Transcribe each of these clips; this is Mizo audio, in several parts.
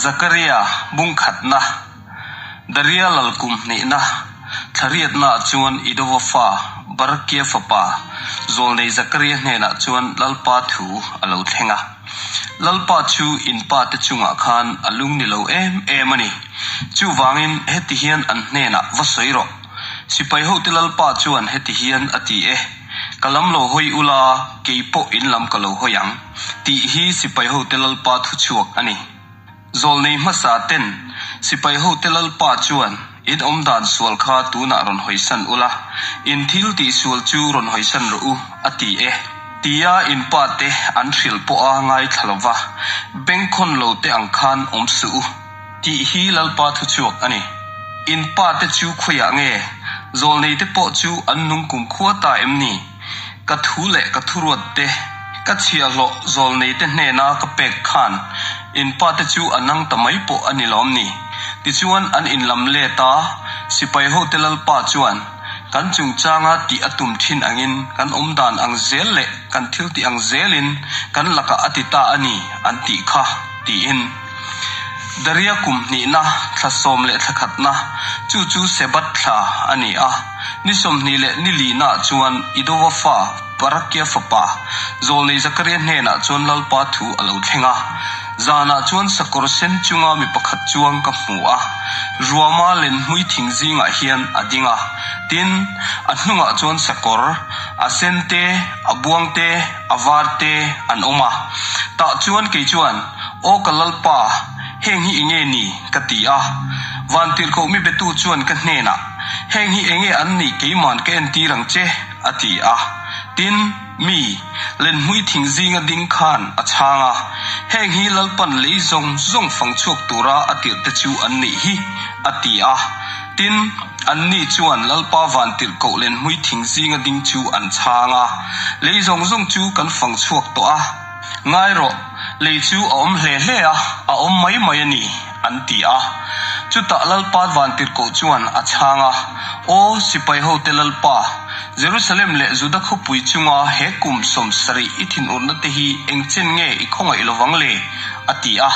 Zakaria bung khatna, Daria lal kum hnihna, thla riatnaah chuan Idova fa, Barakia fapa, zawlnei Zakaria hnenah chuan Lalpa thu a lo thleng a. Lalpa chu in pate chungah khan a lung ni lo em em a ni. Chuvangin heti hian an hnenah va sawi rawh. Sipai hote Lalpa chuan heti hian a ti e, Ka lam lo hawi ula, kei pawh in lam ka lo hawi ang, tih hi sipai hote Lalpa thuchhuak a ni. Zawlnei hmasa ten sipai hote Lalpa chuan in awm dan sual kha tunah rawn hawisan ula, in thil tih sual chu rawn hawisan rawh u, a ti e. Tia in pa te an hrilh pawha ngaithla lova, bengkhawn lo te ang khan awm suh u, tih hi Lalpa thuchhuak a ni. In pa te chu khawiah nge? Zawlnei te pawh chu an nung kumkhua ta em ni? Ka thu leh ka thuruat te, ka chhiahhlawh zawlnei te hnena ka pek khan in pa te chu a nang ta mai pawh a ni lawm ni? Tichuan an inlam let a, sipai hote Lalpa chuan kan chungchanga tih a tum thin angin kan awmdan ang zel leh kan thil tih ang zelin kan lakah a ti ta a ni an tih kha, tiin. Daria kum hnihna, thla 11na, chu chu Sebat thla a ni a. Ni 20 leh ni linaah chuan Idova fa, Barakia fapa, Zawlnei Zakaria hnenah chuan Lalpa thu a lo thleng a. Zanah chuan sakawr sen chunga mi pakhat chuang ka hmu a, ruama lenhmui thing zingah hian a ding a. Tin, a hnungah chuan sakawr, a sen te, a buang te, a var te an awm a. Tah chuan kei chuan, Aw ka Lalpa, heng hi enge ni? ka ti a. Vantirhkoh mi betu chuan ka hnenah, Heng hi enge an nih keiman ka entir ang che? a ti a. Tin, mi, lenhmui thing zinga ding khan a chhang a, Heng hi Lalpan lei zawng zawng fang chhuak tura a tirhte chu an nih hi, a ti a. Tin, anni chuan Lalpa vantirhkoh lenhmui thing zinga ding chu an chhang a, Lei zawng zawng chu kan fang chhuak tawh a. Ngai rawh, lei chu a awm hle hle a, a awm mai mai a ni, an ti a. Chutah Lalpa vantirhkoh chuan a chhang a, Aw, sipai hote Lalpa, Jerusalem leh Juda khawpui chunga he kum 70 i thinurna te hi engchen nge i khawngaih lovang le? a ti a.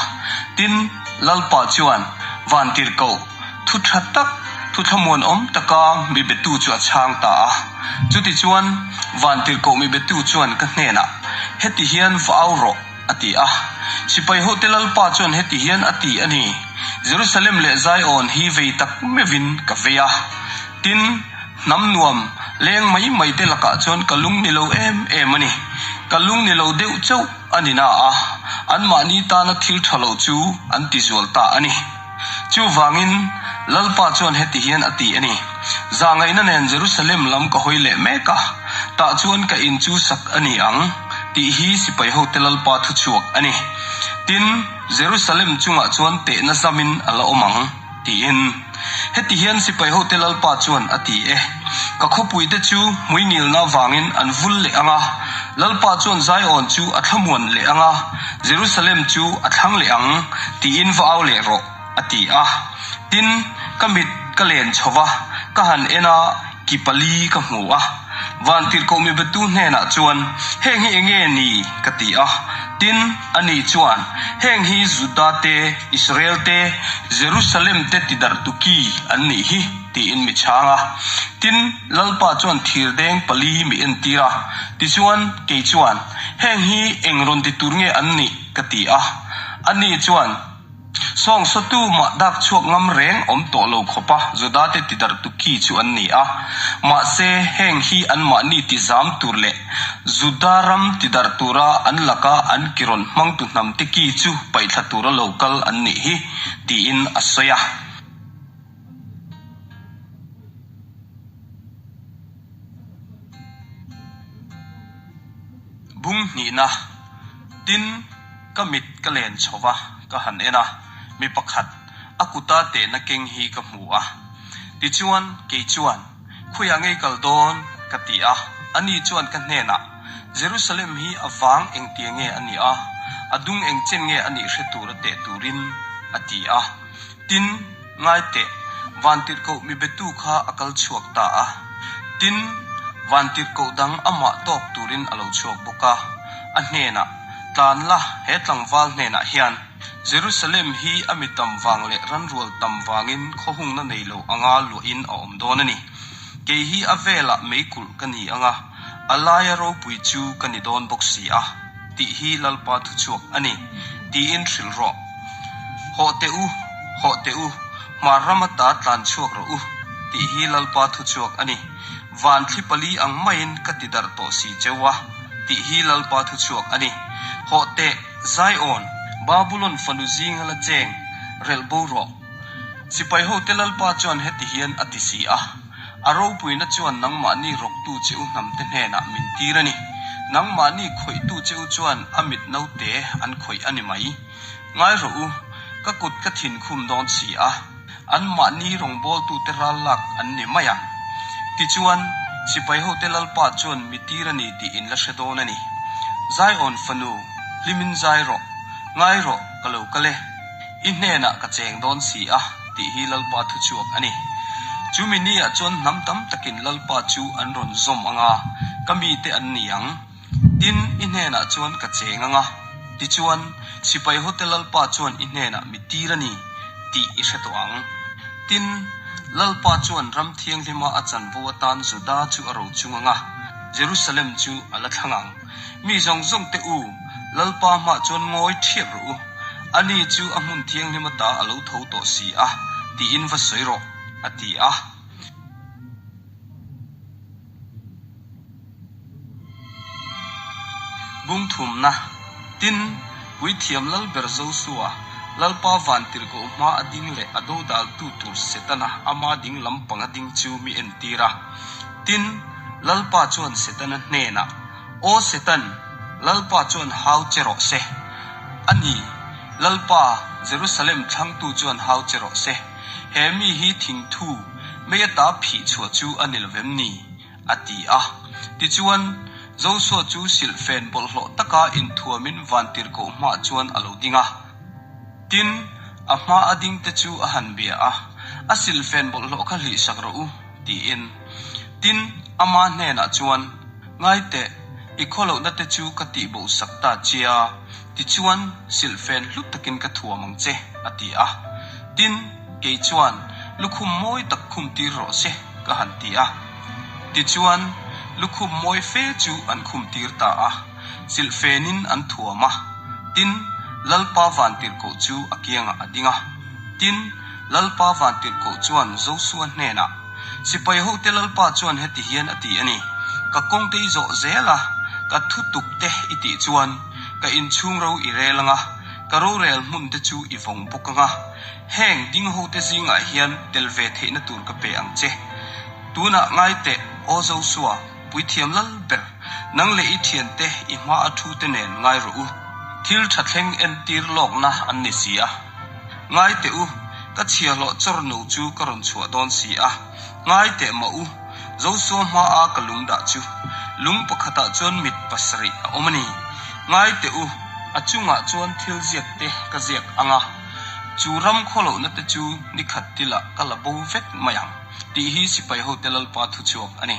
Tin, Lalpa chuan vantirhkoh, Thu tha tak, thu thlamuanawm taka mi betu chu a chhang ta a. Chutichuan, vantirhkoh mi betu chuan ka hnenah, Heti hian va au rawh, a ti a. Sipai hote Lalpa chuan heti hian a ti a ni, Jerusalem leh Zion hi vei tak meuhin ka vei a. Tin, hnam nuam leng mai mai te lakah chuan ka lung ni lo em em a ni. Ka lung ni lo deuh chauh a ni na a, anmahni tana thil tha lo chu an ti zual ta a ni. Chuvangin, Lalpa chuan heti hian a ti a ni, Zahngaihna nen Jerusalem lam ka hawi leh mek a, tah chuan ka in chu sak a ni ang, tih hi sipai hote Lalpa thuchhuak a ni. Tin, Jerusalem chungah chuan tehna zamin a la awm ang, tiin. Heti hian sipai hote Lalpa chuan a ti e, Ka khawpuite chu hmuingilna vangin an vul leh ang a, Lalpa chuan Zion chu a thlamuan leh ang a, Jerusalem chu a thlang leh ang, tiin va au leh rawh, a ti a. Tin, ka mit ka len chho va, ka han en a, ki pali ka hmu a. Vantirhkoh mibetu hnenah chuan, Heng hi enge ni? ka ti a. Tin, ani chuan, Heng hi Juda te, Israel te, Jerusalem te tidarhtu ki an nih hi, tiin mi chhang a. Tin, Lalpa chuan thirdeng pali mi entir a. Tichuan, kei chuan, Heng hi eng rawn ti tur nge an nih? ka ti a. Ani chuan, Sawng sawtu mah dak chhuak ngam reng awm tawh lo khawpa Judate tidarhtu ki chu an ni a. Mahse, heng hi anmahni tizam tur leh Juda ram tidarh tura an laka an ki rawn hmangtu hnamte ki chu paihthla tura lo kal an nih hi, tiin a sawi a. Bung hnihna, Tin, ka mit ka len chho va, ka han en a, mi pakhat, a kuta tehna keng hi ka hmu a. Tichuan, kei chuan, Khawiah ngei kal dawn? ka ti a. Ani chuan ka hnenah, Jerusalem hi a vang engtia nge a nih a, a dung engchen nge a nih hre tura teh turin, a ti a. Tin, ngai teh, vantirhkoh mi betu kha a kal chhuak ta a. Tin, vantirhkoh dang amah tawk turin a lo chhuak bawk a. A hnenah, Tlan la, he tlangval hnenah hian. Jerusalem hi a mi tam vang leh ranrual tam vangin khawhungna nei lo anga luahin a awm dawn a ni. Kei hi a velah meikulh ka ni anga, a laia ropui chu ka ni dawn bawk si a, tih hi Lalpa thuchhuak a ni, tiin hrilh rawh. Hawh teh u, hawh teh u, hmar ram ata tlan chhuak rawh u, tih hi Lalpa thuchhuak a ni. Van thli pali ang maiin ka ti darh tawh si cheu a, tih hi Lalpa thuchhuak a ni. Hawh teh, Zion, Babulon fanu zinga la cheng, relh bo rawh. Sipai hote Lalpa chuan heti hian a ti si a, A ropuina chuan nangmahni rawktu che u hnamte hnenah min tir a ni. Nangmahni khawihtu che u chuan a mit naute an khawih a ni mai. Ngai rawh u, ka kut ka thin khum dawn si a, anmahni rawngbawltute ral lak an ni mai ang. Tichuan, sipai hote Lalpa chuan mi tir a ni tih in la hre dawn a ni. Zion fanu, hlimin zai rawh. Ngai rawh, ka lo kal e. I hnenah ka cheng dawn si a, tih hi Lalpa thuchhuak a ni. Chumi niah chuan hnam tam takin Lalpa chu an rawn zawm ang a, ka mite an ni ang. Tin, i hnenah chuan ka cheng ang a, tichuan, sipai hote Lalpa chuan i hnenah mi tir a ni, tih i hre tawh ang. Tin, Lalpa chuan ram thianghlima a chanvo atan Juda chu a ro chung ang a, Jerusalem chu a la thlang ang. Mi zawng zawng te u, Lalpa hmah chuan ngawi ṭhiap rawh u, ani chu a hmun thianghlim ata a lo tho tawh si a, tiin va sawi rawh, a ti a. Bung thumna, Tin, Puithiam Lalber Josua, Lalpa vantirhkoh hma a ding leh a dodaltu tur Setana ama ding lampang a ding chu mi entir a. Tin, Lalpa chuan Setana hnenah, Aw Setan, Lalpa chuan hau che rawh se. A ni, Lalpa, Jerusalem thlangtu chuan hau che rawh se. He mi hi thingthu, mei ata phih chhuah chu a ni lovem ni? a ti a. Tichuan, Josua chu silhfen bawlhhlawh taka inthuamin vantirhkoh hmaah chuan a lo ding a. Tin, a hma a dingte chu a han bia a, A silhfen bawlhhlawh kha hlihsak rawh u, tiin. Tin, ama hnenah chuan, Ngai teh, i khawlohna te chu ka tihbohsak ta chia, tichuan, silhfen hlu takin ka thuam ang che, a ti a. Tin, kei chuan, Lukhum mawi tak khum tir rawh se, ka han ti a. Tichuan, lukhum mawi fe chu an khum tir ta a, silhfenin an thuam a. Tin, Lalpa vantirhkoh chu a kiangah a ding a. Tin, Lalpa vantirhkoh chuan Josua hnenah, Sipai hote Lalpa chuan heti hian a ti a ni, Ka kawngte i zawh zel a, ka thu tuk te i tih chuan, ka inchhung ro i rel ang a, ka rorel hmun te chu i vawng bawk ang a. Heng ding hote zingah hian tel ve theihna tur ka pe ang che. Tunah ngai teh, Aw Josua, puithiam lal ber, nang leh i thiante i hma a thu te nen ngai rawh u. Thil tha thleng entir lawkna an ni si a. Ngai teh u, ka chhiahhlawh chawr no chu ka rawn chhuah dawn si a. Ngai teh mah u, Josua hmaa ka lung dah chu lung pakhatah chuan mit pasarih a awm a ni. Ngai teh u, a chungah chuan thil ziak te ka ziak ang a, chu ram khawlohna te chu ni khat tilah ka la bo vek mai ang, tih hi sipai hote Lalpa thuchhuak a ni.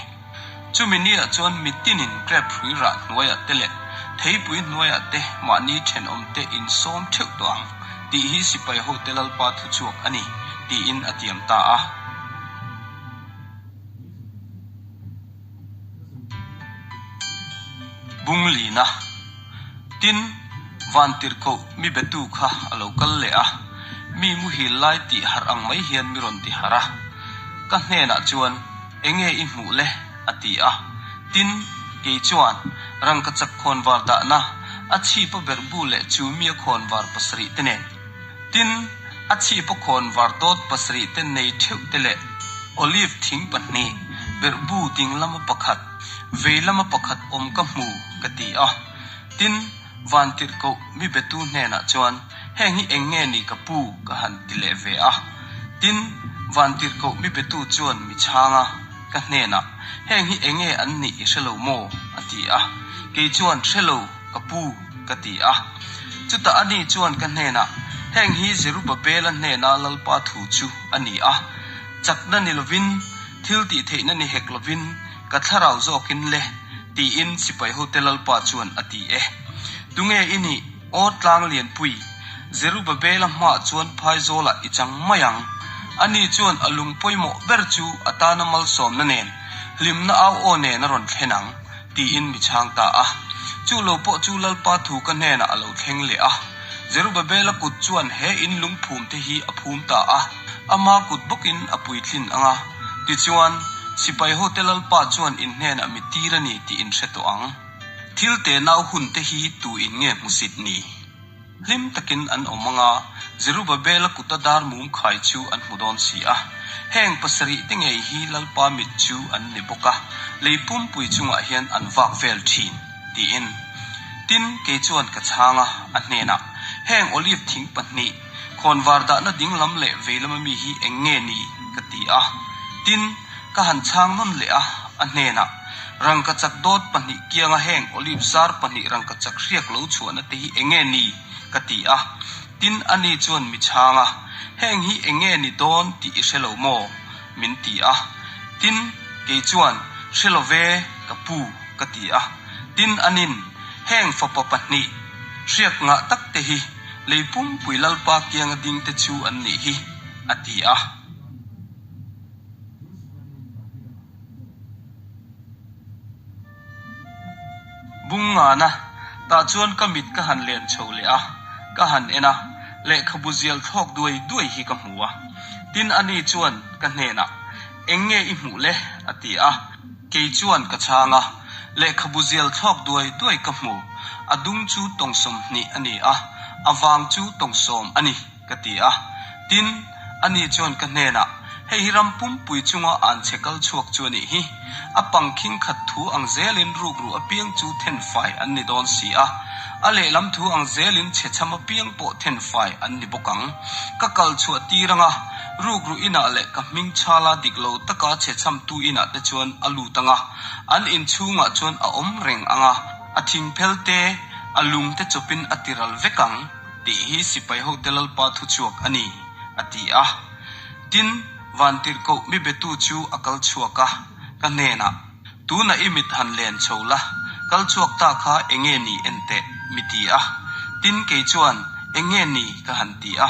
Chumi niah chuan mitinin grep hrui rah hnuaiah te leh theipui hnuaiah te mahni thenawmte insawm theuh tawh ang, tih hi sipai hote Lalpa thuchhuak a ni, tiin a tiam ta a. Bunglina, Tin, Vantirhkoh mi betu kha a lo kal leh a, mi muhil lai tih harh ang mai hian mi rawn ti harh a. Ka hnenah chuan, Enge i hmuh le? a ti a. Tin, kei chuan, Rangkachak khawnvar dahna, a chhipa berhbu leh chu mi a khawnvar pasarih te nen. Tin, a chhipa khawnvar dawt pasarih te nei theuh te leh olive thing pahnih, berhbu ding lama pakhat, vei lama pakhat awm ka hmu, ka ti a. Tin, Vantirhkoh mi betu hnenah chuan, Heng hi eng nge ni ka pu? ka han ti leh ve a. Tin, Vantirhkoh mi betu chuan mi chhang a, ka hnenah, Heng hi eng nge an nih i hre lo maw? a ti a. Kei chuan, Hre lo, ka pu, ka ti a. Chutah ani chuan ka hnenah, Heng hi Zerubabela hnena Lalpa thu chu a ni a. Chakna ni lovin, thil tih theihna ni hek lovin, Ka thlarau zawkin le, tiin sipai hote Lalpa chuan a ti e. Tunge i nih, aw tlang lianpui? Zerubabela hmaah chuan phaizawlah i chang mai ang. Ani chuan a lung pawimawh ber chu a tana malsawmna nen, hlimna au aw nen a rawn thlen ang, tiin mi chhang ta a. Chu lo pawh chu Lalpa thu ka hnenah a lo thleng leh a. Zerubabela kut chuan he in lungphum te hi a phum ta a, ama kut bawkin a puitlin ang a. Tichuan, sipai hote Lalpa chuan in hnenah mi tir a ni tih in hre tawh ang. Thil te nau hun te hi tu in nge hmusit ni? Hlim takin an awm ang a, Zerubabela kuta dar mum khai chu an hmu dawn si a. Heng pasarih te ngei hi Lalpa mit chu an ni bawk a, lei pumpui chungah hian an vak vel thin, tiin. Tin, kei chuan ka chhang a, a hnenah, Heng olive thing pahnih, khawnvar dahna dinglam leh veilama mi hi eng nge ni? ka ti a. Tin, ka han chhang nawn leh a, a hnenah, Rangkachak dawt pahnih kianga heng olive zar pahnih rangkachak hriak lo chhuahna te hi eng nge ni? ka ti a. Tin, ani chuan mi chhang a, Heng hi eng nge ni dawn tih i hre lo maw? min ti a. Tin, kei chuan, Hre lo ve, ka pu, ka ti a. Tin, anin, Heng fapa pahnih hriak ngah tak te hi lei pumpui Lalpa kianga ding te chu an nih hi, a ti a. Bung ngana, tah chuan ka mit ka han len chho leh a, ka han en a, lehkhabu zial thlawk duai duai hi ka hmu a. Tin, ani chuan ka hnenah, Eng nge i hmuh le? a ti a. Kei chuan ka chhang a, lehkhabu zial thlawk duai duai ka hmu, a dung chu tawng 20 a ni a, a vang chu tawng sawm a ni. Ka ti a. Tin, ani chuan ka hnenah, Hei hi ram pumpui chunga an chhe kal chhuak chu a nih hi. A pang khing khat thu ang zelin rukru apiang chu then fai an ni dawn si a. A lehlam thu ang zelin chhe chham apiang pawh then fai an ni bawk ang. Ka kal chhuah tir anga, rukru inah leh ka hming chhala dik lo taka chhe chhamtu inah te chuan a lut anga, an inchhungah chuan a awm reng anga, a thingphel te, a lung te chawpin a tiral vek ang. Tih hi sipai hote Lalpa thuchhuak a ni, a ti a. Tin, vantirhkoh mi betu chu a kal chhuak a, ka hnenah, Tunah i mit han len chho la, kal chhuak ta kha enge ni en teh, mi ti a. Tin, kei chuan, Enge ni? ka han ti a.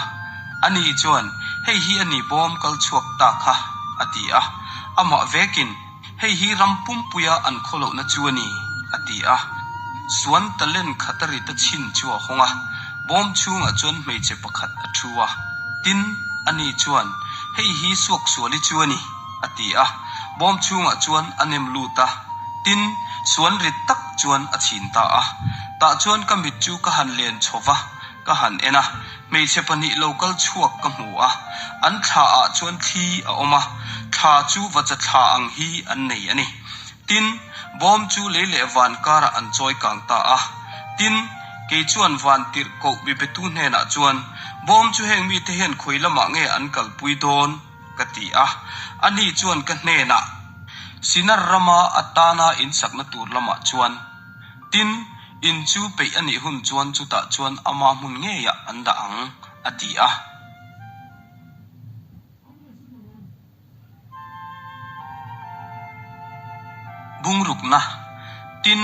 Ani chuan, Hei hi a ni bawm kal chhuak ta kha, a ti a. Amah vekin, Hei hi ram pumpuia an khawlohna chu a ni, a ti a. Suan talent khat a rit a chhin chu a hawng a, bawm chhungah chuan hmeichhe pakhat a thu a. Tin, ani chuan, Hei hi suaksuali chu a ni, a ti a. Bawm chhungah chuan a nem lut a. Tin, suan rit tak chuan a chhin ta a. Tah chuan ka mit chu ka han len chho va, ka han en a, hmeichhe pahnih lo kal chhuak ka hmu a, an thla ah chuan thli a awm a, thla chu vacha thla ang hi an nei a ni. Tin, bawm chu lei leh van karah an chawi kang ta a. Tin, kei chuan van tirh koh bibetu hnenah chuan, Bawm chu heng mite hian khawi lamah nge an kalpui dawn? ka ti a. Ani chuan ka hnenah, Sinar rama atana insakna tur lamah chuan, Tin, in chu peih a nih hun chuan chutah chuan ama hmun ngeiah an dah ang, a ti a. Bungrukna, Tin,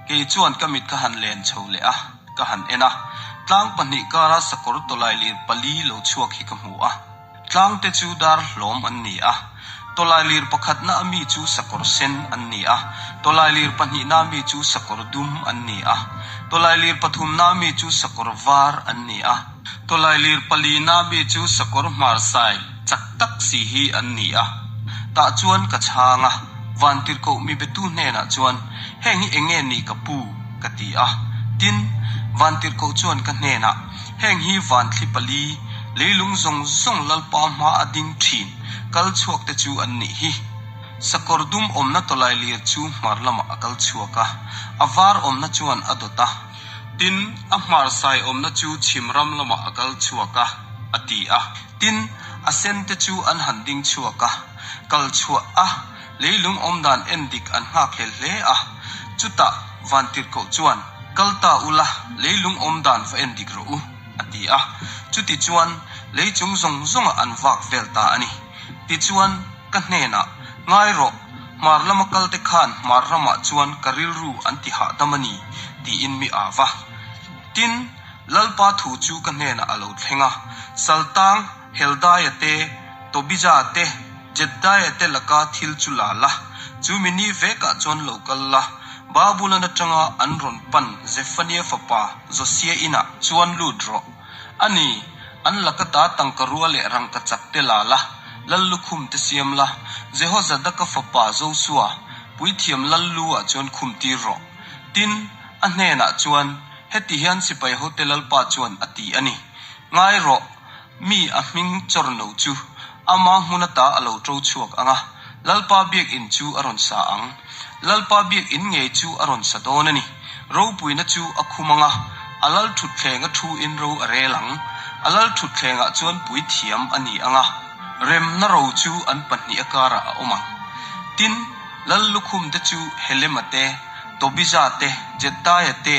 kei chuan ka mit ka han len chho leh a, ka han en a. Tlang pahnih kara sakawr tawlailir pali lo chhuak hi ka hmu a. Tlang te chu dar hlawm an ni a, tawlailir pakhatna a mi chu sakawr sen an ni a, tawlailir pahnihna a mi chu sakawr dum an ni a, tawlailir pathumna a mi chu sakawr var an ni a, tawlailir palina a mi chu sakawr hmarsai chak tak si hi an ni a. Tah chuan ka chhang a, Vantirhkoh mi betu hnenah chuan, Heng hi eng nge ni ka pu? ka ti a. Tin, Vantirhkoh chuan ka hnenah, Heng hi vanthli pali, leilung zawng zawng Lalpa hma a ding thin kal chhuak te chu an nih hi. Sakawr dum awmna tawlai lir chu hmar lamah a kal chhuak a, a var awmna chuan a dawt a. Tin, a hmar sai awmna chu chhim ram lamah a kal chhuak a, a ti a. Tin, a sen te chu an han ding chhuak a, kal chhuah a, leilung awmdan en dik an nghakhlel hle a. Chutah Vantirhkoh chuan, Kal ta ula, leilung awmdan va en dik rawh u, a ti a. Chutichuan, lei chung zawng zawngah an vak vel ta a ni. Tichuan, ka hnenah, Ngai rawh, hmar lama kalte khan hmar ramah chuan ka rilru an ti hahdam a ni, tiin mi a va. Tin. Lalpa thu chu ka hnenah a lo thleng a, Saltang, Heldaia te, Tobija te, Jeddaia te laka thil chu la la, chu mi ni vekah chuan lo kal la, Babulon atanga an rawn pan Zephania fapa Josia inah chuan lut rawh. A ni, an laka ta tangka rua leh rangkachak te la la, lal lukhum te siam la, Jehozadaka fapa Josua, puithiam lal lu ah chuan khum tir rawh. Tin, a hnenah chuan, Heti hian sipai hote lalpa chuan a ti a ni. Ngai rawh, mi a hming chawr no chu ama hmun ata a lo ṭo chhuak ang a, Lalpa biakinn chu a rawn sa ang. Lalpa biakinn ngei chu a rawn sa dawn a ni. Ropuina chu a khum ang a, a lal ṭhutthleng a ṭhuin ro a rel ang. A lal ṭhutthlengah chuan puithiam a ni ang a, remna ro chu an pahniha karah a awm ang. Tin, Lal lukhum te chu Helema te, Tobija te, Jedaia te,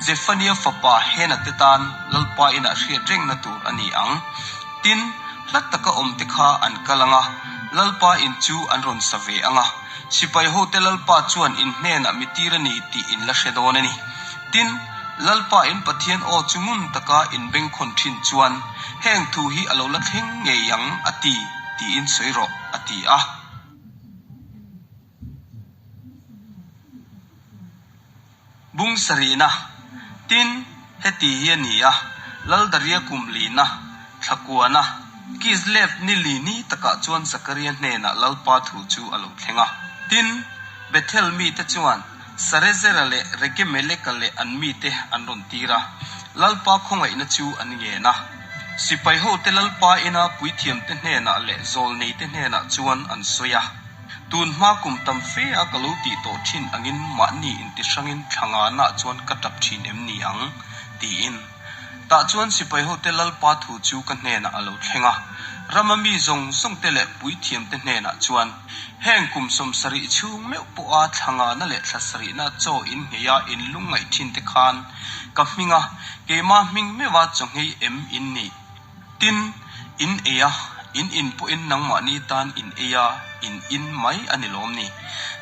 Zephania fapa Hena te tan Lalpa inah hriat rengna tur a ni ang. Tin, hla taka awm te kha an kal ang a, Lalpa in chu an rawn sa ve ang a, sipai hote Lalpa chuan in hnenah mi tir a ni tih in la hre dawn a ni. Tin, Lalpa in Pathian aw chu ngun taka in bengkhawn thin chuan heng thu hi a lo la thleng ngei ang a ti, tiin sawi rawh, a ti a. Bung sarihna, Tin, heti hi a ni a, Laldaria kum lina, thlakuana, Kislev ni li ni takah chuan Zakaria hnenah Lalpa thu chu a lo thleng a. Tin, Bethel mite chuan Sarezera leh Regemeleka leh an mite an rawn tir a, Lalpa khawngaihna chu an ngen a. Sipai hote Lalpa ina puithiamte hnenah leh zawlneite hnenah chuan an sawi a. Tun hma kum tam fe a ka lo tih tawh thin angin mahni intihrangin thla ngana chuan ka tap thin em ni ang? tiin. Tah chuan sipai hote Lalpa thu chu ka hnenah a lo thleng a. Rama mi zawng zawngte leh puithiamte hnenah chuan, Heng kum 70 chhung meuh pawha thla ngana leh thla sarihna chaw in ngheia in lungngaih thin te khan ka hming a, keimah hming meuha chaw nghei em in nih? Tin, in ei a, in in pawhin nangmahni tan in ei a, in in mai a ni lawm ni?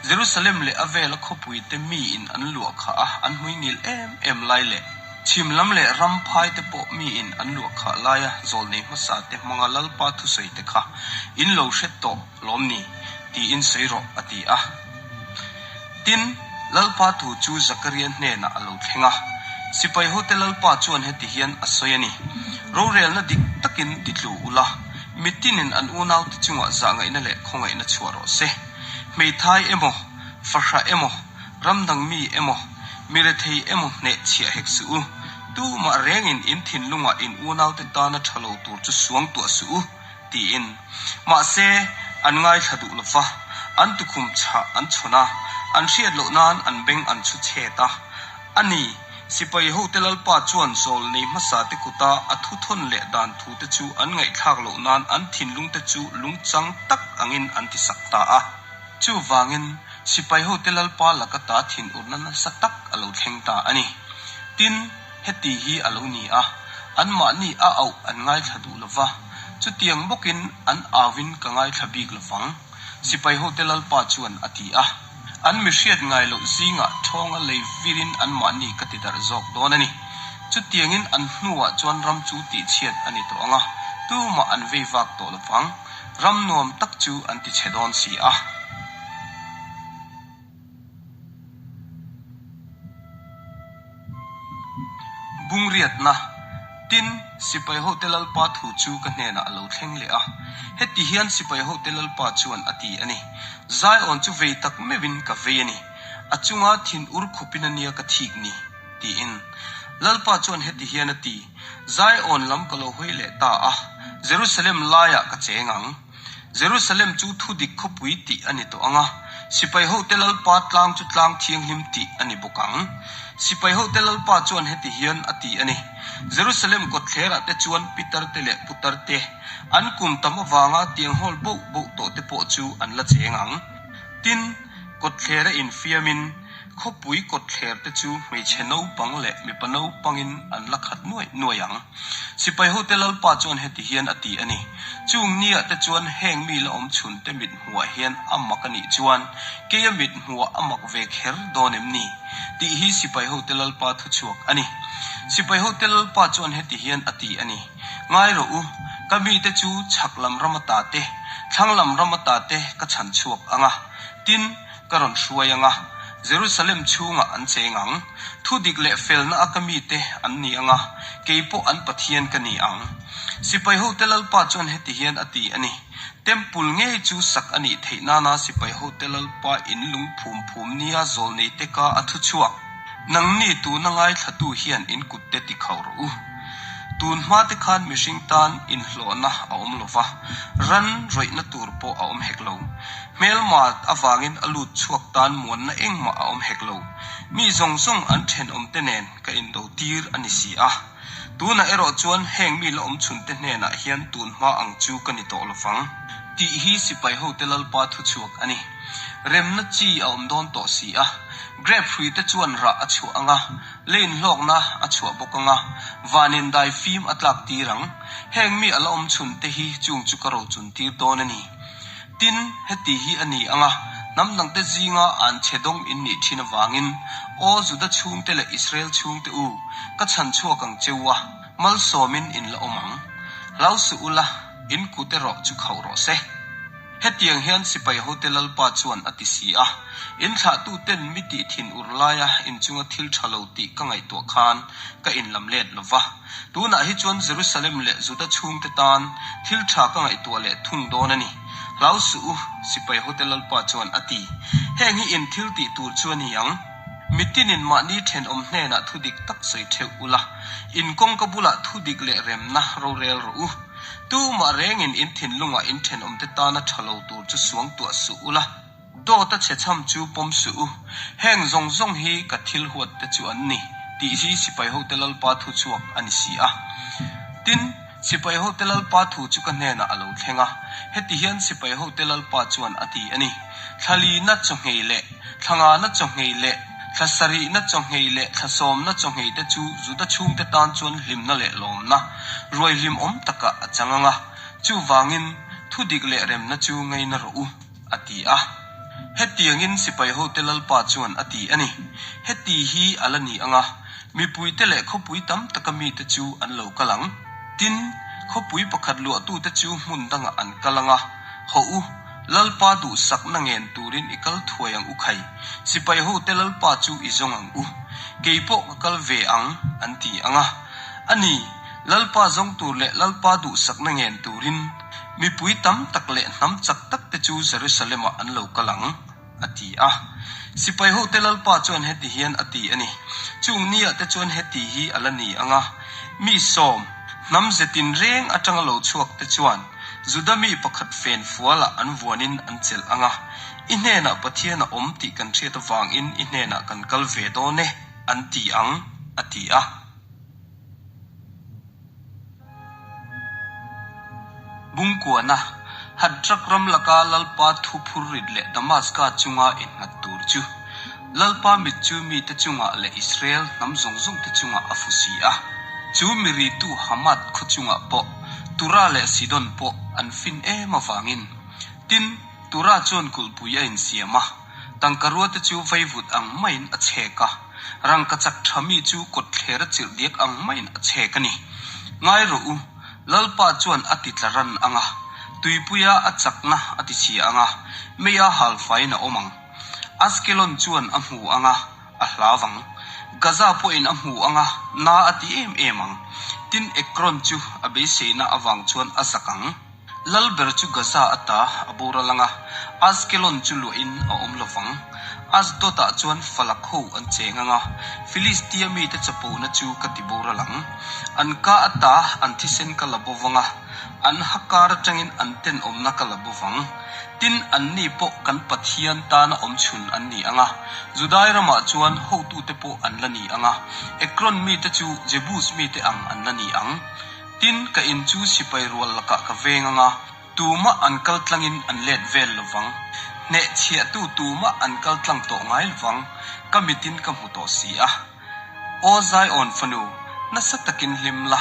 Jerusalem leh a vela khawpuite miin an luah khah a, an hmui ngil em em lai leh chhim lam leh ram phai te pawh miin an luah khah laia zawlnei hmasa te hmanga Lalpa thusawi te kha in lo hre tawh lawm ni? tiin sawi rawh a ti a. Tin, Lalpa thu chu Zakaria hnenah a lo thleng a. Sipai hote Lalpa chuan heti hian a sawi a ni, Rorelna dik takin titlu ula, mitinin an unaute chungah zahngaihna leh khawngaihna chhuah rawh se. Hmeithai emaw, fahrah emaw, ramdang mi emaw, mi rethei emaw hneh chhiah hek suh u. Tumah rengin in thinlungah in unaute tana tha lo tur chu suang tuah suh u. tiin. Mahse, an ngaithla duh lo va, an tukhum chhah an chhawn a, an hriat loh nan an beng an chhu chhet a. A ni, sipai hote Lalpa chuan zawl nei hmasa te kuta a thu thawn leh dan thu te chu an ngaihthlak loh nan an thinlung te chu lungchang tak angin an ti sak ta a. Chuvangin, sipai hote Lalpa laka ta thinurna nasa tak a lo thleng ta a ni. Tin, Heti hi a lo ni a, anmahni a auh an ngaithla duh lo va, chutiang bawkin an auin ka ngaithla bik lo vang, sipai hote Lalpa chuan a ti a. An mi hriat ngai loh zingah thawnga lei virin anmahni ka ti darh zawk dawn a ni. Chutiangin an hnuah chuan ram chu tihchhiat a ni tawh ang a, tumah an vei vak tawh lo vang, ram nuam tak chu an tichhe dawn si a. Bungriatna, Tin, sipai hote Lalpa thu chu ka hnenah a lo thleng leh a. Heti hian sipai hote Lalpa chuan a ti a ni, Zion chu vei tak meuhin ka vei a ni, a chunga thin ur khawpin a nia ka thik ni, tiin. Lalpa chuan heti hian a ti, Zion lam ka lo hawi leh ta a, Jerusalem laiah ka cheng ang. Jerusalem chu thu dik khawpui tih a ni tawh ang a, sipai hote Lalpa tlang chu tlang thianghlim tih a ni bawk ang. Sipai hote Lalpa chuan heti hian a ti a ni, Jerusalem kawtthlerah te chuan pitar te leh putar te, an kum tam avanga tiang hawl boh boh tawh te pawh chu an la cheng ang. Tin, kawtthlera infiamin. Khawpui kawtthler te chu hmeichhe naupang leh mipa naupangin an la khat nuaih nuaih ang. Sipai hote Lalpa chuan heti hian a ti a ni, Chung niah te chuan heng mi la awm chhun te mit hmuhah hian a mak a nih chuan keia mit hmuhah a mak ve kher dawn em ni? tih hi sipai hote Lalpa thuchhuak a ni. Sipai hote Lalpa chuan heti hian a ti a ni, Ngai rawh u, ka mite chu chhak lam ram ata te, thlang lam ram ata te ka chhan chhuak ang a, tin, ka rawn hruai ang a, Jerusalem chhungah an cheng ang. Thu dik leh felna a ka mite an ni ang a, kei pawh an Pathian ka ni ang. Sipai hote Lalpa chuan heti hian a ti a ni, Temple ngei chu sak a nih theih nana sipai hote Lalpa in lung phum phum nia zawlneite ka a thu chhuak. Nangni tuna ngaithlatu hian in kutte ti khauh rawh u. Tun hma te khan mihring tan inhlawhna a awm lo va, ran rawihna tur pawh a awm hek lo. Hmelma avangin a lut chhuak tan muanna engmah a awm hek lo. Mi zawng zawng an thenawmte nen ka indo tir a ni si a. Tunah erawh chuan heng mi la awm chhunte hnenah hian tun hma ang chu ka ni tawh lovang. Tih hi sipai hote Lalpa thuchhuak a ni. Remna chi a awm dawn tawh si a. Grape hruite chuan rah a chhuah ang a, lane hlawkna a chhuah bawk ang a, vanin dai fim a tlak tir ang. Heng mi a la awm chhunte hi chung chu ka rochun tir dawn a ni. Tin, heti hi a ni ang a, hnam dangte zinga an chhe dawng in nih thin avangin, Aw Juda chhungte leh Israel chhungte u, ka chhan chhuak ang che u a, malsawmin in la awm ang. Hlau suh ula, in kut erawh chu khauh rawh se. Hetiang hian sipai hote Lalpa chuan a ti si a, In thlahtuten mi tih thin ur laia inchunga thil tha lo tih ka ngaihtuah khan ka inlam let lo va. Tunah hi chuan Jerusalem leh Juda chhungte tan thil tha ka ngaihtuah leh thung dawn a ni. Hlau suh u, sipai hote Lalpa chuan a ti. Heng hi in thil tih tur chu a ni ang. Mitinin mahni thenawm hnenah thu dik tak sawi theuh ula, in kawngka bulah thu dik leh remna rorel rawh u. Tumah rengin in thinlungah in thenawmte tana tha lo tur chu suangtuah suh ula. Dawt a chhe chham chu pawm suh u, heng zawng zawng hi ka thil huat te chu an ni, tih hi sipai hote Lalpa thu chhuak a ni si a. Tin, sipai hote Lalpa thu chu ka hnenah a lo thleng a, heti hian sipai hote Lalpa chuan a ti a ni, Thla lina chawnghei leh thla ngana chawnghei leh thla sarihna chawnghei leh thla sawmna chawnghei te chu Juda chhungte tan chuan hlimna leh lawmna ruai hlimawm takah a chang ang a, chuvangin thu dik leh remna chu ngaina rawh u. a ti a. Hetiangin sipai hote Lalpa chuan a ti a ni. Heti hi a la ni ang a, mipuite leh khawpui tam taka mite chu an lo kal ang. Tin, khawpui pakhat luahtute chu hmun dangah an kal ang a, Hawh u, Lalpa duhsakna ngen turin i kal thuai ang u khai, sipai hote Lalpa chu i zawng ang u. Kei pawh ka kal ve ang, an ti ang a. A ni, Lalpa zawng tur leh Lalpa duhsakna ngen turin, Mipui tam tak leh hnam chak tak te chu Jerusalem-ah an lo kal ang, a ti a. Sipai hote Lalpa chuan heti hian a ti a ni, Chung niah te chuan heti hi a la ni ang a, mi sawm, hnam ze tinreng atanga lo chhuak te chuan Juda mi pakhat fen fualah an vuanin an chelh ang a, I hnenah Pathian a awm tih kan hriat avangin i hnenah kan kal ve dawn e, an ti ang, a ti a. Bungkuana, Hadrak ram laka Lalpa thu phur rit leh Damaska chunga innghat tur chu Lalpa mit chu mite chungah leh Israel hnam zawng zawngte chungah a fu si a. Chu miritu Hamath khaw chungah pawh Tura leh Sidon pawh an fin em avangin. Tin, Tura chuan kulhpui a insiam a. Tangkarua te chu vaivut ang maiin a chhek a, rangkachak tha mi chu kawtthler a chirh diak ang maiin a chhek a ni. Ngai rawh u, Lalpa chuan a ti tla ran ang a, tuipuia a chakna a ti chhia ang a, meia halfaiin a awm ang. Askelon chuan a hmu ang a, a hlau ang. Gaza pawhin a hmu ang a, na a ti em em ang. Tin, Ekron chu a beiseina avang chuan a zak ang. Lalber chu Gaza ata a boral ang a, Askelon chu luahin a awm lo vang. Asdod-ah chuan falak ho an cheng ang a, Filistia mite chapona chu ka ti boral ang. An ka ata an thisen ka la bo vang a, an ha kar atangin an tenawmna ka la bo vang. Tin, anni pawh kan Pathian tana awm chhun an ni ang a, Judai ramah chuan hotute pawh an la ni ang a, Ekron mite chu Jebus mite ang an la ni ang. Tin, ka in chu sipai rual lakah ka veng ang a, tumah an kal tlangin an let vel lo vang. Hnehchhiahtu tumah an kal tlang tawh ngai lovang, ka mitin ka hmu tawh si a. Aw Zion fanu, nasa takin hlim la,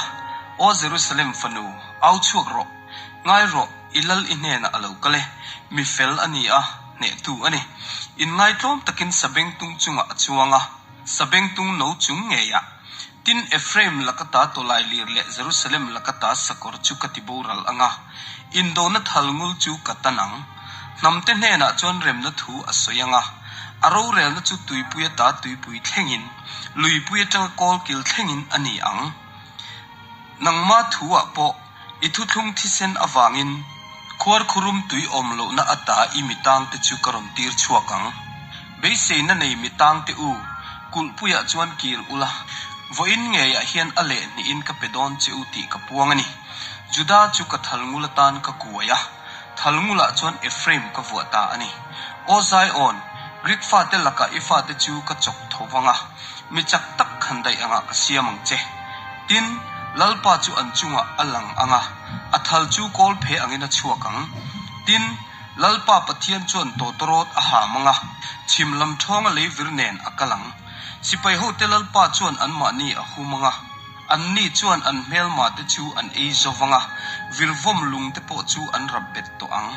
Aw Jerusalem fanu, au chhuak rawh. Ngai rawh, i lal i hnenah a lo kal e, mi fel a ni a, hnehtu a ni. Inngaihtlawm takin sabengtung chungah a chuang a, sabengtung no chung ngeiah. Tin, Ephraim laka ta tawlailir leh Jerusalem laka ta sakawr chu ka ti boral ang a, indona thal ngul chu ka tan ang. Hnamte hnenah chuan remna thu a sawi ang a, a rorelna chu tuipui ata tuipui thlengin, luipui atanga kawlkil thlengin a ni ang. Nangma thu-ah pawh i thuthlung thisen avangin khuarkhurum tui awm lohna ata i mitangte chu ka rawn tir chhuak ang. Beiseina nei mitangte u, kulhpuiah chuan kir ula, vawiin ngeiah hian a leh hnihin ka pe dawn che u tih ka puang a ni. Juda chu ka thalngul atan ka kuai a, thalngulah chuan Ephraim ka vuah ta a ni. Aw Zion, Greek fate lakah i fate chu ka chawk tho vang a. Mi chak tak khan daih angah ka siam ang che. Tin, Lalpa chu an chungah a lang ang a, a thal chu kawl phe angin a chhuak ang. Tin, Lalpa Pathian chuan tawtawrawt a ham ang a, chhim lam ṭhawnga leivir nen a kal ang. Sipai hote Lalpa chuan anmahni a hum ang a, anni chuan an hmelmate chu an ei zo vang a, virvawm lungte pawh chu an rap bet tawh ang.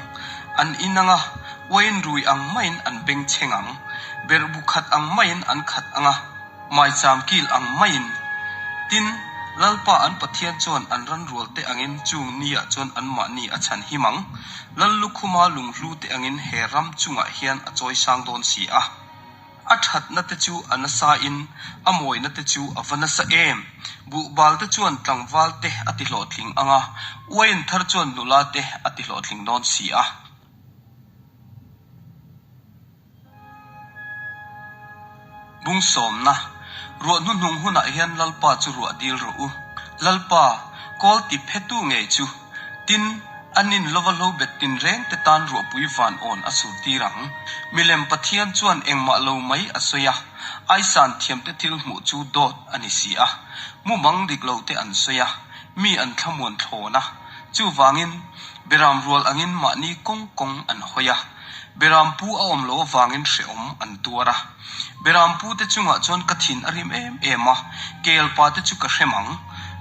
An in ang a, uain rui ang maiin an bengchheng ang. Berhbu khat ang maiin an khat ang a, maicham kil ang maiin. Tin, Lalpa an Pathian chuan an ran rual te angin chung niah chuan anmahni a chhan him ang. Lal lukhuma lunghlu te angin he ram chungah hian a chawisang dawn si a. A thatna te chu a nasa in a mawina te chu a va nasa em! Buhbal te chuan tlangval te a ti hlawhtling ang a, uain thar chuan nula te a ti hlawhtling dawn si a. Bung sawmna, Ruah hnuhnung hunah hian Lalpa chu ruah dil rawh u. Lalpa, kawl ti phetu ngei chu. Tin, an in lova hlo bet tinreng te tan ruahpui van awn a sur tir ang. Milem Pathian chuan engmah lo mai a sawi a, aisan thiamte thil hmuh chu dawt a ni si a. Mumang dik lo te an sawi a, mi an thlamuan thlawn a. Chuvangin, beram rual angin mahni kawng kawng an hawi a. Beram pu a awm lo avangin hrehawm an tuar a. Beram pu te chungah chuan ka thin a rim em em a, kel pa te chu ka hrem ang.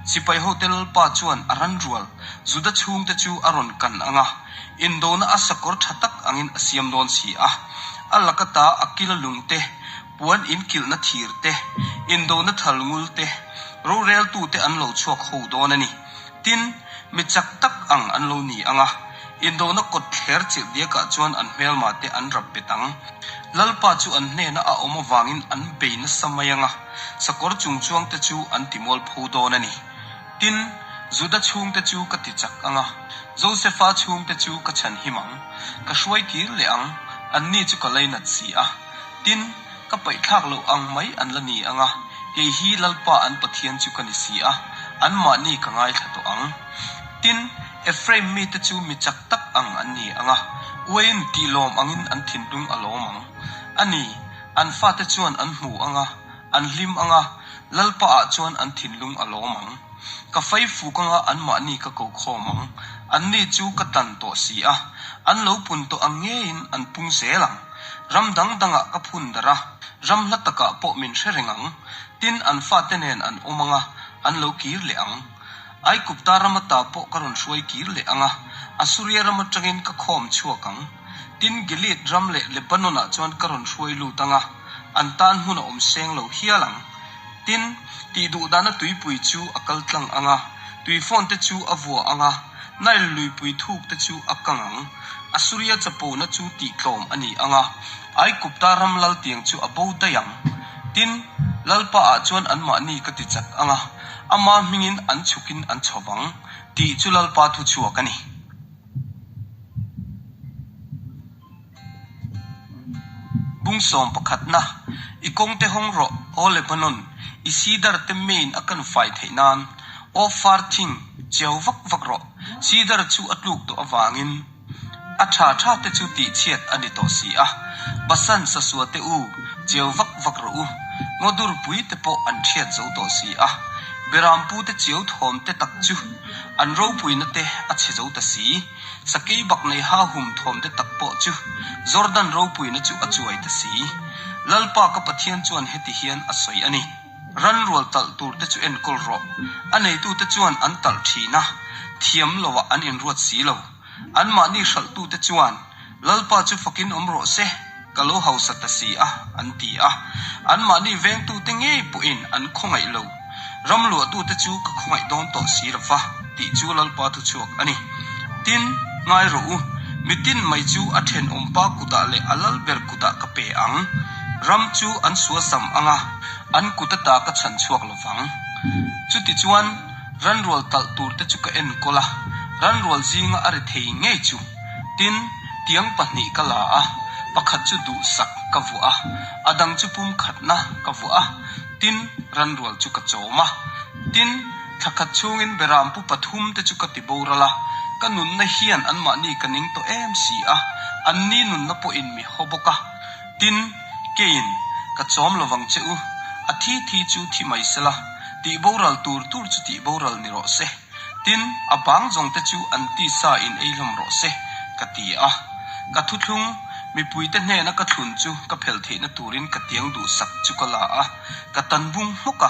Sipai hote Lalpa chuan a ran rual, Juda chhungte chu a rawn kan ang a, indona a sakawr tha tak angin a siam dawn si a. A laka ta a kila lung te, puan inkilhna thir te, indona thal ngul te, roreltute an lo chhuak ho dawn a ni. Tin, mi chak tak ang an lo ni ang a, indona kawt thler chirh diakah chuan an hmelma te an rap bet ang. Lalpa chu an hnena a awm avangin an bei nasa mai ang a, sakawr chungchuang te chu an timual pho dawn a ni. Tin, Juda chhungte chu ka ti chak ang a, Josefa chhungte chu ka chhanhim ang, ka hruai kir leh ang, anni chu ka lainat si a. Tin, ka paihthlak loh ang mai an la ni ang a, kei hi Lalpa an Pathian chu ka ni si a, anmahni ka ngaithla tawh ang. Tin, Ephraim mite chu mi chak tak ang an ni ang a, uaiin tihlawm angin an thinlung a lawm ang. A ni, an fate chuan an hmu ang a, an hlim ang a, Lalpaah chuan an thinlung a lawm ang. Ka fei fuk anga anmahni ka ko khawm ang. Anni chu ka tan tawh si a, an lo pun tawh ang ngeiin an pung zel ang. Ram dang dangah ka phun darh a, ram hla takah pawh min hre reng ang. Tin, an fate nen an awm ang a, an lo kir leh ang. Aikupta ram ata pawh ka rawn hruai kir leh ang a, Asuria ram atangin ka khawm chhuak ang. Tin, Gilead ram leh Lebanon-ah chuan ka rawn hruai lut ang a, an tan hmun a awm seng lo hial ang. Tin, tih duh dana tuipui chu a kal tlang ang a, tuifawn te chu a vua ang a, Nile luipui thuk te chu a kang ang. Asuria chapona chu tihtlawm a ni ang a, Aikupta ram laltiang chu a bo daih ang. Tin, Lalpa ah chuan anmahni ka ti chak ang a, ama hmingin an chhukin an chho vang, tih chu Lalpa thuchhuak a ni. Bung sawm pakhatna, I kawngte hawng rawh, Aw Lebanon, i sidar te main a kan fai theih nan, aw far thing, chiau vak vak rawh, sidar chu a tluk tawh avangin a tha tha te chu tihchhiat a ni tawh si a, Basan sasua te u, chiau vak vak rawh u, ngawdur pui te pawh an thiat zo tawh si a. Berampute chiau thawm te tak chu an ropuina te a chhe zo ta si. Sakeibaknei ha hum thawm te tak pawh chu Jordan ropuina chu a chuai ta si. Lalpa ka Pathian chuan heti hian a sawi a ni. Ran rual talh tur te chu enkawl rawh. A neitute chuan an talh thin a, thiam loah an inruat si lo. Anmahni hralhtute chuan, Lalpa chu fakin awm rawh se, ka lo hausa ta si a, an ti a. Anmahni vengtute ngei pawhin an khawngaih lo. Ram luahtute chu ka khawngaih dawn tawh si lo va, tih chu Lalpa thuchhuak a ni. Tin, ngai rawh u, mitin mai chu a thenawmpa kutah leh a lal ber kutah ka pe ang. Ram chu an suasam ang a, an kut ata ka chhan chhuak lo vang. Chutichuan, ranrual talh turte chu ka enkawl a, ranrual zinga a ri thei ngei chu. Tin, tiang pahnih ka la a, pakhat chu duhsak ka vuah a, a dang chu pumkhatna ka vuah a, tin, ranrual chu ka chawm a. Tin, thla khat chhungin berampu pathum te chu ka ti boral a, ka nunna hian anmahni ka ning tawh em si a, anni nunna pawhin mi haw bawk a. Tin, keiin, Ka chawm lovang che u, a thi thi chu thi mai sela, tih boral tur tur chu tih boral ni rawh se. Tin, a bang zawng te chu an tisa in ei hlawm rawh se, ka ti a. Ka thuthlung, mipuite hnena ka thlun chu ka phelh theihna turin ka tiang duhsak chu ka la a, ka tan bung hmawk a.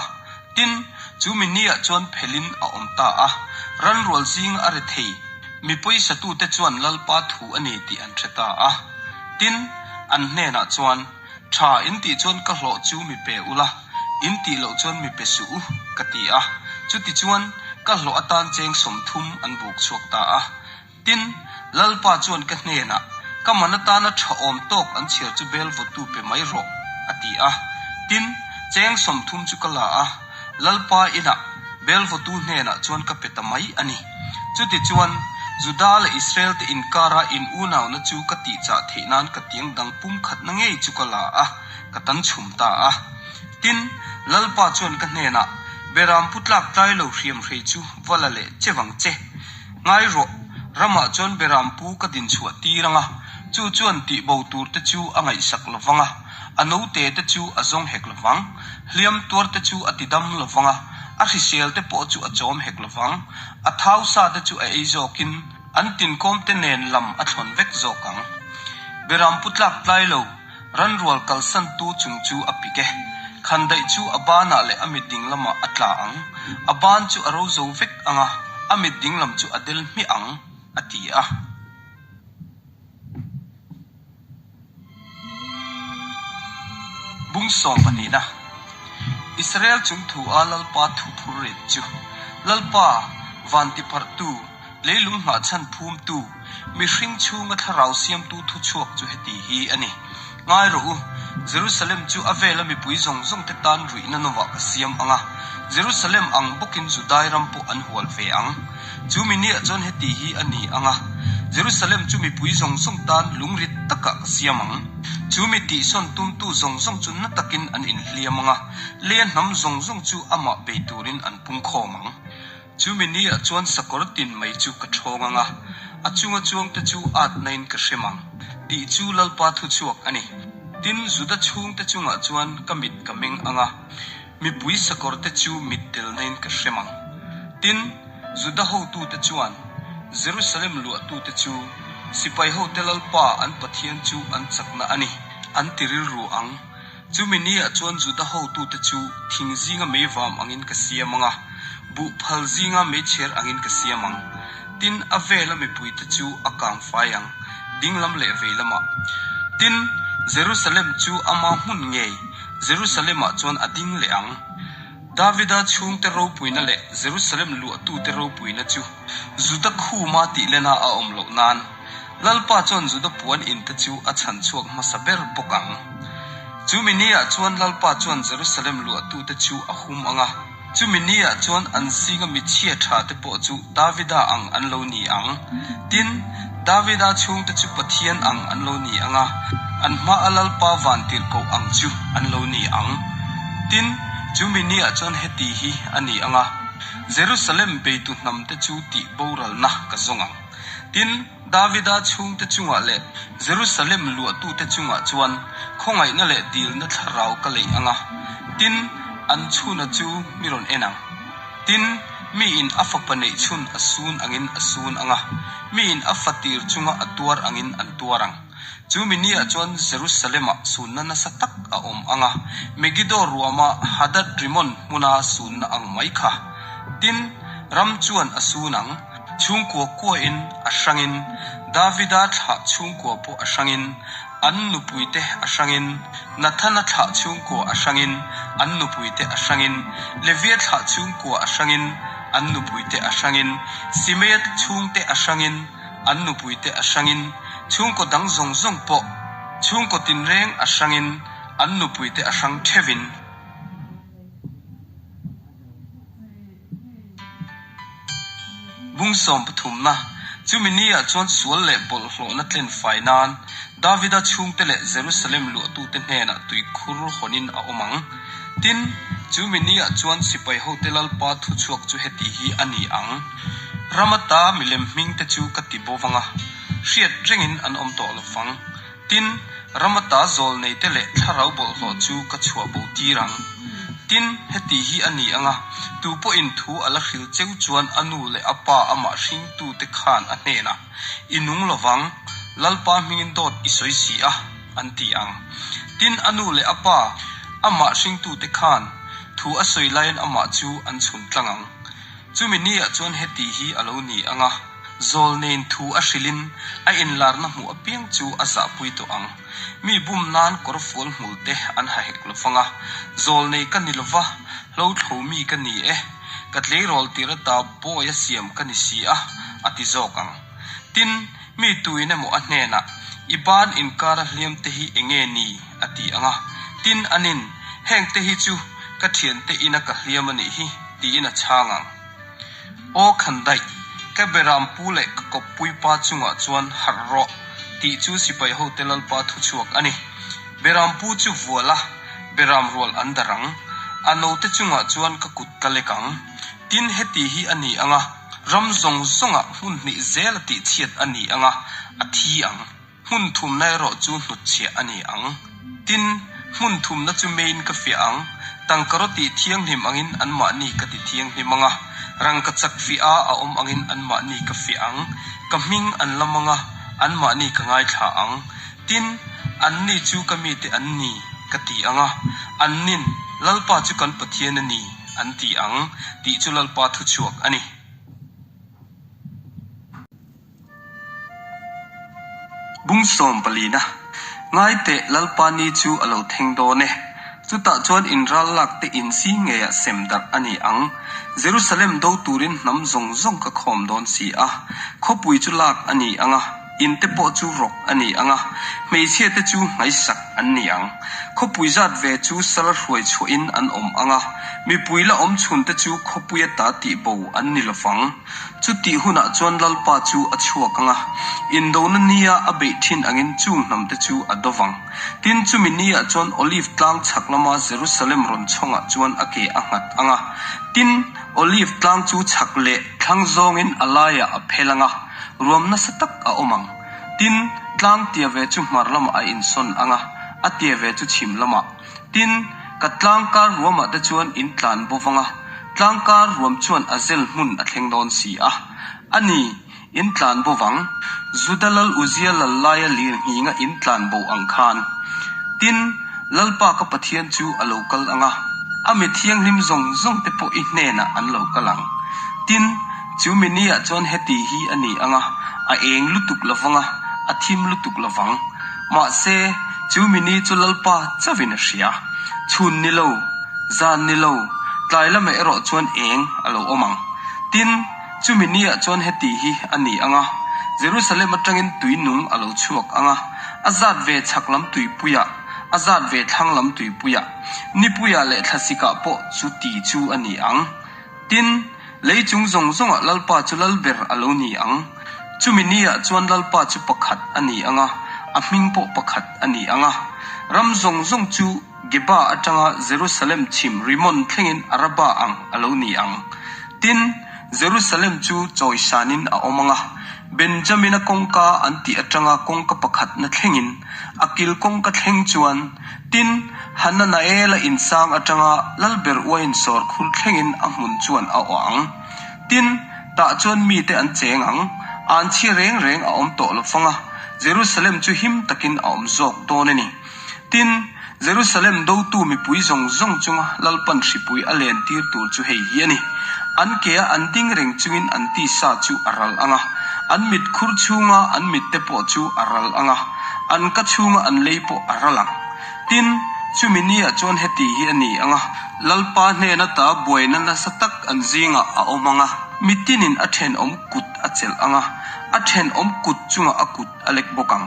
Tin, chu mi niah chuan phelhin a awm ta a, ranrual zinga a rethei, mipui satute chuan Lalpa thu a ni tih an hre ta a. Tin, an hnenah chuan, Tha in tih chuan ka hlawh chu mi pe ula, in tih loh chuan mi pe suh u, ka ti a. Chutichuan, ka hlawh atan cheng 30 an buk chhuak ta a. Tin, Lalpa chuan ka hnenah, Ka man atana tha awm tawk an chhiar chu bel vawtu pe mai rawh, a ti a. Tin, cheng 30 chu ka la a, Lalpa inah bel vawtu hnenah chuan ka pe ta mai a ni. Chutichuan, Juda leh Israel te inkara in unauna chu ka tihchah theih nan ka tiang dang pum khatna ngei chu ka la a, ka tan chhum ta a. Tin, Lalpa chuan ka hnenah, Beram pu tlak tlai lo hriam hrei chu va la leh che vang che. Ngai rawh, ramah chuan beram pu ka din chhuah tir ang a, chu chuan tihbo tur te chu a ngaihsak lo vang a, a note te chu a zawng hek lo vang, hliam tuar te chu a tidam lo vang a, a hrisel te pawh chu a chawm hek lo vang, a thau sa te chu a ei zawkin an tinkawm te nen lam a thlawn vek zawk ang. Beram pu tlak tlai lo. Ranrual kalsantu chung chu a pik e. Khandaih chu a banah leh a mit ding lamah a tla ang. A ban chu a ro zo vek ang a, a mit ding lam chu a del hmiah ang, a ti a. Bung sawm pahnihna, Israel chung thu a Lalpa thu phur rit chu, Lalpa, van tipharhtu, Leilung hnahchhan phumtu, mihring chhunga thlarau siamtu thuchhuak chu heti hi a ni. Ngai rawh u, Jerusalem chu a vela mipui zawng zawng te tan ruihna nawah ka siam ang a, Jerusalem ang bawkin Judai ram pawh an hual ve ang. Chu mi niah chuan heti hi a ni ang a, Jerusalem chu mipui zawng zawng tan lungrit takah ka siam ang. Chu mi tihsawn tumtu zawng zawng chu na takin an inhliam ang a, lei hnam zawng zawng chu amah bei turin an pungkhawm ang. Chumi niah chuan sakawr tin mai chu ka ṭhawng ang a, a chunga chuangte chu atnain ka hrem ang, tih chu Lalpa thuchhuak a ni. Tin, Juda chhungte chungah chuan ka mit ka meng ang a, mipui sakawrte chu mit telnain ka hrem ang. Tin, Juda hotute chuan Jerusalem luahtute chu, Sipaihote Lalpa an Pathian chu an chakna a ni, an ti rilru ang. Chumi niah chuan Juda hotute chu thing zinga meivam angin ka siam ang a, buh phal zinga meichher angin ka siam ang. Tin, a vela mipuite chu a kang fai ang, dinglam leh vei lamah. Tin, Jerusalem chu ama hmun ngei, Jerusalem-ah chuan a ding leh ang. Davida chhungte ropuina leh Jerusalem luahtute ropuina chu Juda khuma tih lena a awm loh nan, Lalpa chuan Juda puan inte chu a chhan chhuak hmasa ber bawk ang. Chumi niah chuan Lalpa chuan Jerusalem luahtute chu a hum ang a, chumi niah chuan an zinga michhia thate pawh chu Davida ang an lo ni ang. Tin, Davida chhungte chu Pathian ang an lo ni ang a, an hmaa Lalpa vantirhkoh ang chu an lo ni ang. Tin, chumi niah chuan heti hi a ni ang a, Jerusalem beitu hnamte chu tih boralna ka zawng ang. Tin, Davida chhungte chungah leh Jerusalem luahtute chungah chuan khawngaihna leh dilna thlarau ka leih ang a, tin, an chhuna chu mi rawn en ang. Tin, miin a fapa neih chhun a sun angin a sun ang a, miin a fa tir chunga a tuar angin an tuar ang. Chu mi niah chuan Jerusalem-ah sunna nasa tak a awm ang a, Megiddo ruama Hadad-Rimon hmuna sunna ang mai kha. Tin, ram chuan a sun ang. Chhungkua kuain a hrangin, Davida thlah chhungkua pawh a hrangin, an nupuite a hrangin, Nathana thlah chhungkua a hrangin, an nupuite a hrangin, Levia thlah chhungkua a hrangin, an nupuite a hrangin, Simeia chhungte a hrangin, an nupuite a hrangin, chhungkaw dang zawng zawng pawh chhungkaw tinreng a hrangin, an nupuite a hrang theuhin. Bung sawmpathumna, Chumi niah chuan sual leh bawlhhlawhna tlen fai nan Davida chhungte leh Jerusalem luahtute hnenah tuikhur hawnin a awm ang. Tin, chumi niah chuan sipai hote Lalpa thuchhuak chu heti hi a ni ang, Ram ata milem hmingte chu ka ti bo vang a, hriat rengin an awm tawh lo vang. Tin, ram ata zawl neite leh thlarau bawlhhlawh chu ka chhuah bo tir ang. Tin, heti hi a ni ang a, tu pawhin thu a la hril cheu chuan a nu leh a pa amah hringtute khan a hnenah, I nung lo vang, Lalpa hmingin dawt i sawi si a, an ti ang. Tin, a nu leh a pa amah hringtute khan thu a sawi laiin amah chu an chhun tlang ang. Chumi niah chuan heti hi a lo ni ang a, Zawlneiin thu a hrilhin a inlarna hmuh apiang chu a zahpui tawh ang. Mi bum nan kawr fual hmul te an ha hek lo fang a, Zawlnei ka ni lo va, hlothlo mi ka ni e, ka tleirawl tir ata bawi a siam ka ni si a, a ti zawk ang. Tin, mi tuin emaw a hnenah, I ban inkara hliam te hi enge ni? a ti ang a. Tin, anin, Heng te hi chu ka thiante ina ka hliam a nih hi, tiin a chhang ang. Aw Khandaih, ka beram pu leh ka kawppui pa chungah chuan harh rawh, tih chu sipai hote Lalpa thuchhuak a ni. Beram pu chu vual a, beram rual an dar ang. A note chungah chuan ka kut ka lek ang. Tin, heti hi a ni ang a, ram zawng zawngah hmun hnih zel a tihchhiat a ni ang a, a thi ang. Hmun thumna erawh chu hnutchhiah a ni ang. Tin, hmun thumna chu meiin ka fiah ang, tangkaraw tih thianghlim angin anmahni ka ti thianghlim ang a, rangkachak fiah a a awm angin anmahni ka fiah ang, ka hming an lam ang a, anmahni ka ngaithla ang. Tin, anni chu ka mite an ni, ka ti ang a, annin, Lalpa chu kan Pathian a ni, an ti ang, tih chu Lalpa thuchhuak a ni. Bung sawmpalina, Ngaiteh Lalpa ni chu a lo thleng dawn e. Chutah chuan inral lak te insi ngeiah sem darh a ni ang. Jerusalem do turin hnam zawng zawng ka khawm dawn si a. Khawpui chu lak a ni ang a, inte pawh chu rawk a ni ang a, hmeichhia te chu hmaisak an ni ang. Khawpui zat ve chu sal hruai chhuahin an awm ang a, mipui la awm chhun te chu khawpui ata tihbo an ni lovang. Chutih hunah chuan Lalpa chu a chhuak ang a, indona nia a beih thin angin chung hnamte chu a do vang. Tin, chumi niah chuan Olive tlang chhak lama Jerusalem rawn chhawngah chuan a ke a nghat ang a. Tin, Olive tlang chu chhak leh thlang zawngin a laiah a phel ang a, ruam nasa tak a awm ang. Tin, tlang tia ve chu hmar lamah a insawn ang a, a tia ve chu chhim lamah. Tin, ka tlangkar ruamah te chuan in tlan bo vang a, tlangkar ruam chuan a zel hmun a thleng dawn si a. A ni, in tlan bo vang, Juda lal Uzia lal laia lir nghinga in tlan bo ang khan. Tin, Lalpa ka Pathian chu a lo kal ang a, a mi thianghlim zawng zawng te pawh i hnenah an lo kal ang. Tin, chu mi niah chuan heti hi a ni ang a, a eng lutuk lo vang a, a thim lutuk lo vang. Mahse, chu mi ni chu Lalpa chauhin a hria. Chhun ni lo, zan ni lo, tlai lamah erawh chuan eng a lo awm ang. Tin, chumi niah chuan heti hi a ni ang a, Jerusalem atangin tui nung a lo chhuak ang a, a zat ve chhak lam tuipuiah, a zat ve thlang lam tuipuiah, nipuiah leh thlasikah pawh chu ti chu a ni ang. Tin, lei chung zawng zawngah Lalpa chu lal ber a lo ni ang. Chumi niah chuan Lalpa chu pakhat a ni ang a, a hming pawh pakhat a ni ang a. Ram zawng zawng chu Geba atanga Jerusalem chhim Rimon thlengin Araba ang a lo ni ang. Tin, Jerusalem chu chawisanin a awm ang a. Benjamina kawngka an tih atanga kawngka pakhatna thlengin a kil kawngka thleng chuan, tin, Hananaela insang atanga lalber uain sawr khur thlengin a hmun chuan a awh ang. Tin, tah chuan mite an cheng ang, an chhia reng reng a awm tawh lo fang a, Jerusalem chu him takin a awm zawk dawn a ni. Tin, Jerusalem dotu mipui zawng zawng chunga Lalpan hripui a len tir tur chu hei hi a ni, An kea an ding reng chungin an tisa chu a ral ang a, an mit khur chhunga an mitte pawh chu a ral ang a, an ka chhunga an lei pawh a ral ang. Tin, chumi niah chuan heti hi a ni ang a, Lalpa hnena ta buaina nasa tak an zingah a awm ang a, mitinin a thenawm kut a chelh ang a, a thenawm kut chungah a kut a lek bawk ang.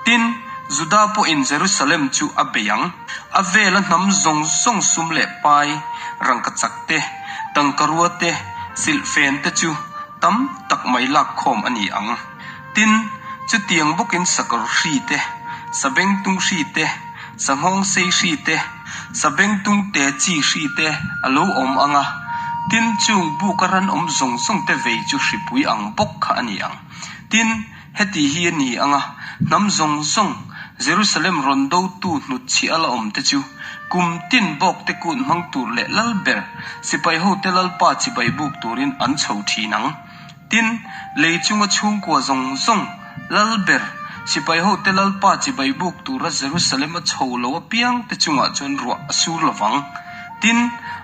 Tin, Juda pawhin Jerusalem chu a bei ang. A vela hnam zawng zawng sum leh pai, rangkachak te, tangkarua te, silhfen te chu tam tak mai lak khawm a ni ang. Tin, chutiang bawkin sakawr hri te, sabengtung hri te, sanghawngsei hri te, sabengtung te chi hri te a lo awm ang a, tin, chung buka ran awm zawng zawng te vei chu hripui ang bawk kha a ni ang. Tin, Heti hi a ni ang a, hnam zawng zawng, Jerusalem rawn dotu hnutchhiah a la awm te chu, kum tin bawk te kut hmang tur leh lal ber, sipai hote lalpa chibai buk turin an chho thin ang. Tin, lei chunga chhungkua zawng zawng, lal ber, sipai hote lalpa chibai buk tura Jerusalem a chho lo apiang te chungah chuan ruah a sur lovang. Tin,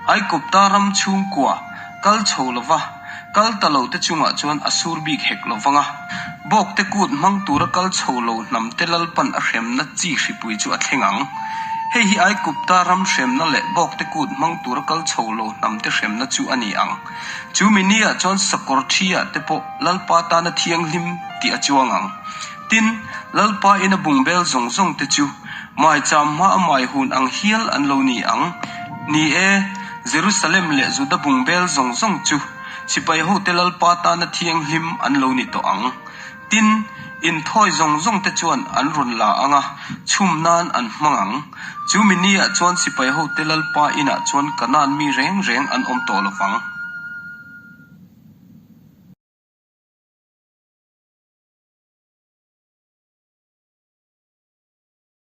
Aigupta ram chhungkua kal chho lova, Kal ta lo te chungah chuan a sur bik hek lo vang a, bawk te kut hmang tura kal chho lo hnam te Lalpan a hremna chi hripui chu a thleng ang. Hei hi Aigupta ram hremna leh bawk te kut hmang tura kal chho lo hnam te hremna chu a ni ang. Chu mi niah chuan sakawr thi-ah te pawh Lalpa tana thianghlim tih a chuang ang. Tin, Lalpa ina bungbel zawng zawng te chu maicham hma a mai hun ang hial an lo ni ang. Ni e, Jerusalem leh Juda bungbel zawng zawng chu sipai hote Lalpa tana thianghlim an lo ni tawh ang. Tin, inthawi zawng zawng te chuan an rawn la ang a, chhum nan an hmang ang. Chu mi niah chuan sipai hote Lalpa inah chuan Kanaan mi reng reng an awm tawh lo vang.